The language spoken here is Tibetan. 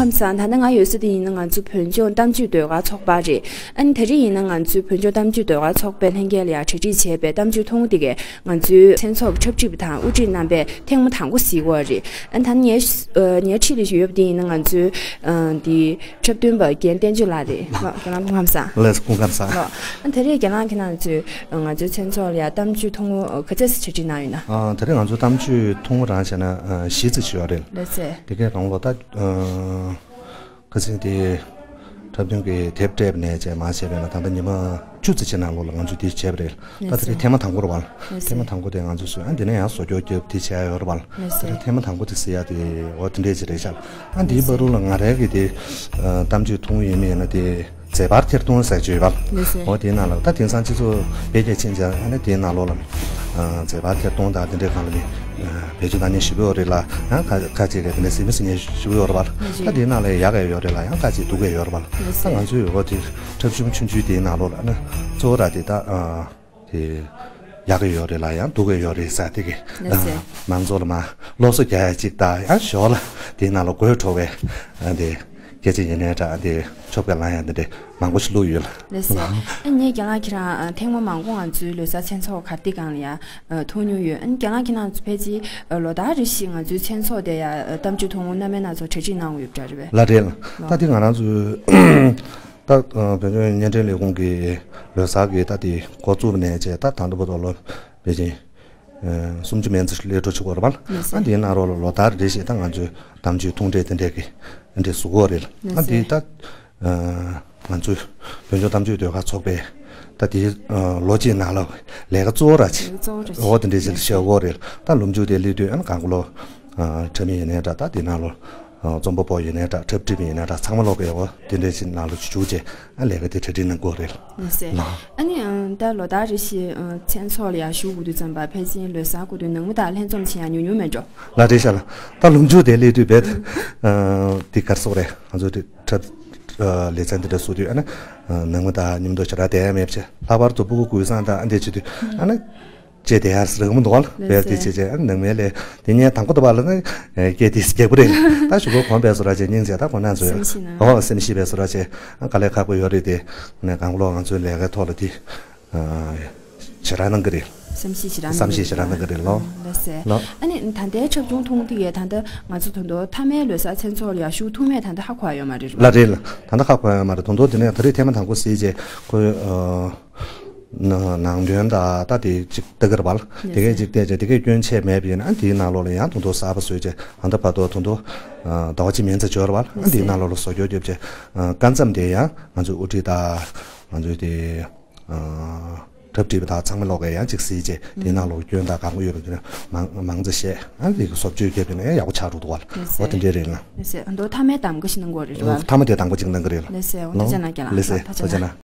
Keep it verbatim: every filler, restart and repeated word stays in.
ཁམས་བཟང་། ད་ནི་ང་ཡོད་ས་དེ་ཡིན་ན་ང་ཚོ་བོད་ལྗོངས་གཏམ་བརྗོད་ཟློས་གར་ཚོགས་པ་རེད། ཨ་ནི་ད་རེས་ཡིན་ན་ང་ཚོའི་བོད་ལྗོངས་གཏམ་བརྗོད་ཟློས་གར་ཚོགས་པའི་ལྷན་རྒྱས་ལ་ཡང་གྲ་སྒྲིག་བྱས་པའི་གཏམ་བརྗོད་ཐུང་ངུ་དེ་གས་ང་ཚོའི་མཚན་ཚོགས་ཀྱི་འཁྲབ་ཁྲིད་པ་དང་དབུ་ཁྲིད་རྣམ་པས་ཐེངས་མ་དང་པོ་གཟིགས་ཡོད་རེད། ཨ་ནི་ད་ནི་ངའི་ངའི་འཁྲིས་ལ་ཡོད་པ་དེ་ཡིན་ན་ང་ཚོའི་འདི་འཁྲབ་སྟོན་པ་རྒན་བསྟན་ཆོས་ལགས་རེད། ལགས། རྒན་ལགས་སྐུ་ཁམས་བཟང་། ལགས་སོ། སྐུ་ཁམས་བཟང་། ལགས། ཨ་ད་རེས་རྒན་ལགས་ཁྱེད་རང་ཚོས་ང་ཚོའི་མཚན་ཚོགས་ལ་ཡང་གཏམ་བརྗོད་ཐུང་ངུ་ག་ཚད་ཅིག་གྲ་སྒྲིག་གནང་ཡོད་ན། ཨ་ད་རེས་ང་ཚོའི་གཏམ་བརྗོད་ཐུང་ངུ་རང་བྱས་ན་ཨ་བཞི་ཙམ་ཅིག་ཡོད་རེད། ལགས་སེ། དེ་གས་རང་ལོ་ད་ཨ་ཁ་སང་དེ་འཁྲབ་སྟོན་གྱི་དེབ་སྤྲད་པ་ནས་བྱས་མ་བྱས་པས་ན་ད་ལྟ་ཉི་མ་བཅུ་ཙམ་ཅིག་ནང་ལོགས་ལ་ང་ཚོས་དེ་བྱས་པ་རེད། ད་ལགས་སེ། དེ་རིང་ཐེངས་མ་དང་པོ་རེད་བ། ལགས་སེ། ཐེངས་མ་དང་པོ་དེ་ང་ཚོས་བཟོས། ཨ་འདི་ནས་ཡང་བཟོ་བཅོས་རྒྱབ་དེ་བྱས་ཡོད་རེད་བ། ལགས་སེ། དེ་རིང་ཐེངས་མ་དང་པོ་དེ་ཟེར་ཡ་དེ་འོ་དེ་འདྲས་ཅིག་རེད་ཤག་ཨ་འདིའི་བར་དུ་ལ་ང་རང་གི་དེ་ཨ་གཏམ་བརྗོད་ཐུང་ངུ་ཡིན་མིན་ཡིན་ན་དེ་མཛད་པར་ཐེར་གཏོང་ཟེར་བརྗོད་པ། ལགས་སེ། འོ་དེའི་ནང་ལ་ད་དེང་སང་སྤྱི་ཚོགས་འཕེལ་རྒྱས་ཕྱིན་ཙང་ཨ་ནི་དེའི་ནང་ལོགས་ལ་ཨ་མཛད་པར་ཐེར་གཏོང་དང་དེ་འདྲའི་སྒང་ལ་ནི་ཨ་བེད་སྤྱོད་བཏང་མཁན་ཞེ་པོ་ཡོད་རེད་ལ། ཡང་ཁ་ཁ་ཅིག་གིས་དེ་འདྲ་ཟེར་མི་ཟེར་མཁན་ཞེ་པོ་ཡོད་རེད་བ། ལགས་སེ། ད་དེའི་ནང་ལ་ཡག་གི་ཡོད་རེད་ལ་ཡང་ཁ་ཅིག་སྡུག་གི་ཡོད་རེད་བ། ལགས་སེ། ད་ང་ཚོའི་འོ་དེ་འཁྲབ་གཞུང་ཆུང་ཆུང་དེའི་ནང་ལོགས་ལ་ཨ་ནི་གཙོ་བོ་ར་དེ་ད་ཨ། དེ་ཡག་གི་ཡོད་རེད་ལ་ཡང་སྡུག་གི་ཡོད་རེད་ཟེར་དེ་གི་ལགས་སེ། མང་ཚོགས་ལ་མ་སློབ་གསོ་རྒྱག་ཡ་གཅིག་དང་ཡང་ཞོར་ལ་དེའི་ནང་ལ་དགོད་བྲོ་བའི་ཨ་དེ་སྐད་ཆ་ཡིན་ནའི་འདྲ། ཨ་དེ་ཆོ་ག་ལངས་ཡ་འདི་འདྲ་མང་པོ་ཞིག་བླུགས་ཡོད་ལ། ལགས་སེ། ཨ་ངས་རྒན་ལགས་ཁྱེད་རང་ཨ་ཐེངས་མ་མང་པོ་ང་ཚོའི་ལོ་གསར་མཚན་ཚོགས་གར་སྟེགས་སྒང་ལ་ཡ་ཨ་ཐུག་མྱོང་ཡོད། ཨ་རྒན་ལགས་ཁྱེད་རང་ཚོ་ཕལ་ཆེར་ཨ་ལོ་ལྟར་རེ་བཞིན་ང་ཚོའི་མཚན་ཚོགས་དེ་ཡ་ཨ་གཏམ་བརྗོད་ཐུང་ངུ་སྣ་མིན་སྣ་ཚོགས་གྲ་སྒྲིག་གནང་གི་ཡོད་པ་འདྲ་རེད་པས། ལགས་རེད་ལ། ད་དེ་ང་རང་ཚོའི་ད་ཨ་བོད་ལྗོངས་བརྙན་འཕྲིན་ལས་ཁུངས་ཀྱི་ལོ་གསར་གྱི་ད་དེ་འགོ་བཙུགས་པ་ནས་བྱས་ད་ད་ལྟ་བར་དུ་ལོ་ཕལ་ཆེར་ཨ་སུམ་ཅུ་མན་ཙམ་སླེབས་འགྲོ་བཅུག་གི་ཡོད་རེད་པ། ལགས་སོ། ཨ་དེའི་ནང་ལོགས་ལ་ལོ་ལྟར་རེ་བཞིན་ད་ང་ཚོས་གཏམ་བརྗོད་ཐུང་གྲས་དེ་འདྲས་ཀྱི་དེ་འདྲས་བཟོ་གི་ཡོད་རེད། ལགས་སོ། ཨ་དེ་ད་ཨ་ང་ཚོའི་བོད་ལྗོངས་གཏམ་བརྗོད་ཟློས་གར་ཚོགས་པས་ད་དེའི་ཨ་ལོ་གཅིག་ནང་ལ་ལས་ཀ་གཙོ་བོ་ར་ཅིག་ལས་ཀ་གཙོ་བོ་ར་ཅིག་འོ་དེ་འདྲས་ཅིག་ལ་བཞག་གི་ཡོད་རེད། ད་ལོ་མཇུག་དེ་སླེབས་དུས་ཨ་ནི་གང་ག་ལོ་ཨ་འཁྲབ་མི་ཡིན་ནའི་འདྲ། ད་དེའི་ནང་ལོགས་ཨ་རྩོམ་པ་པོ་ཡིན་ནའི་འདྲ། འཁྲབ་ཁྲིད་པ་ཡིན་ནའི་འདྲ། ཚང་མ་ལོག་གི་ཡོད། དེ་འདྲས་ཅིག་ནང་ལོགས་ཅིག་བཅུག་བྱས་ཨ་ལས་ཀ་དེ་གྲ་སྒྲིག་གནང་གི་ཡོད་རེད། ལགས་སེ། ལགས། ཨ་ནི་ཨ་ད་ལོ་ལྟར་རེ་བཞིན་ཨ་མཚན་ཚོགས་ལ་ཡར་ཞུགས་དགོས་དུས་ཙམ་པ་ཕལ་ཆེར་ལོ་གསར་འགོ་དུས་ནང་མི་དང་ལྷན་འཛོམས་བྱེད་ཡ་ཉུང་ཉུང་མེད་འགྲོ། ལགས་རེད་ཤག་ལགས། ད་ལོ་མཇུག་དེ་སླེབས་དུས་རྦད་ཨ་འདི་ག་རེ་ཟེར་དགོས་རེད། ང་ཚོ་དེ་འཁྲབ་ཨ་ལེ་ཚན་དེ་འདྲ་བཟོ་དུས་ཨ་ནི་ཨ་ནང་མི་དང་མཉམ་དུ་ཞེ་དྲག་བསྡད་ཡ་མེད་བྱས་ལྷག་པར་དུ་སྤུ་གུ་ཀུན་བཟང་དང་ཨ་འདྲས་བྱེད་དུས་ཨ་ནི་ཅེས་དེ་ཡར་རག་མི་འདུག་བ། ལགས་སེ། བས་དེ་བྱས་བྱས་ཨ་ནང་མའི་ལས་དེ་ངས་དང་པོ་དུ་བ་ལ་ནི་སྐད་དེ་རྒྱག་པ་རེད། ད་ཞུ་གོ་གོམ་པས་སོ་ར་བྱས་སྙིང་རྗེ་ད་གོ་ན་ཚོ་ཡོད། སེམས་ཤེས་ན། ཨོ་སེམས་ཤེས་པས་སོ་ར་བྱས་ཨ་དཀའ་ལས་ཁག་པོ་ཡོད་རེད་དེ། ནས་གང་ལོ་ང་ཚོའི་ལས་ཀའི་ཐོག་ལ་དེ་ཞེ་དྲག་གནང་གི་རེད། བསམ་ཤེས་ཞེ་དྲག་གནང་གི་རེད། བསམ་ཤེས་ཞེ་དྲག་གནང་གི་རེད་ལོ། ལགས་སེ། ལགས། ཨ་ནི་ད་ལྟའི་འཁྲབ་གཞུང་ཐུང་དེ་གས་ད་ལྟ་ང་ཚོ་ད་དུང་མཐའ་མའི་ལོ་གསར་མཚན་ཚོགས་ལ་ཡར་ཞུགས་ཐུབ་མེད་ད་ལྟ་ཧ་གོ་ཡ་ཡོད་མ་རེད། ལགས་རེད་ལགས། ད་ལྟ་ཧ་གོ་ཡ་ཡོད་མ་རེད། ད་དུང་དེ་ནས་ད་རེས་ཐེངས་མ་དང་པོ་གཟིགས་རྗེས་ཁོ་ཨ། ནང་དོན་དང་ད་དེ་གཅིག་ལྟ་གི་རེད་པ། དེ་གས་གཅིག་བལྟས་རྗེས་དེ་གས་སྐྱོན་ཆ་མེད་པ་ཡིན་ན་ཨ་དེའི་ནང་ལོགས་ལ་ཡང་དུང་དུ་གསར་པ་བཟོས་རྗེས་ཨ་ད་བར་དུ་དུང་དུ་ཟླ་བ་གཅིག་མིན་ཙམ་འབྱོར་བ་ཨ་དེའི་ནང་ལོགས་ལ་བཟོ་བཅོས་རྒྱབ་རྗེས་སྐབས་མཚམས་དེ་ཡང་ང་ཚོའི་དབུ་ཁྲིད་དང་ང་ཚོའི་དེ་འཁྲབ་ཁྲིད་པ་དང་ཚང་མ་ལོག་གས་ཡང་གཅིག་གཟིགས་རྗེས་དེའི་ནང་ལོགས་སྐྱོན་དང་གང་ག་ཡོད་པ་དེ་མང་མང་ཙམ་བཤད་ཨ་དེ་གི་བཟོ་བཅོས་རྒྱབ་པ་ཡིན་ན་ཡང་ཡག་པོ་ཆགས་འགྲོ་འདུག་བ། འོ་དེ་འདྲས་རེད་ལ། ལགས་སེ། ཨ་མདོ་མཐའ་མའི་གདམ་ག་ཞིག་གནང་དགོས་རེད་བ། མཐའ་མ་དེ་གདམ་ག་གཅིག་གནང་གི་རེད་ལ། ལགས་སེ། འོ་ཐུགས་རྗེ་གནང་རྒན་ལགས། ལགས་སེ། ཐུགས་རྗེ་གནང་།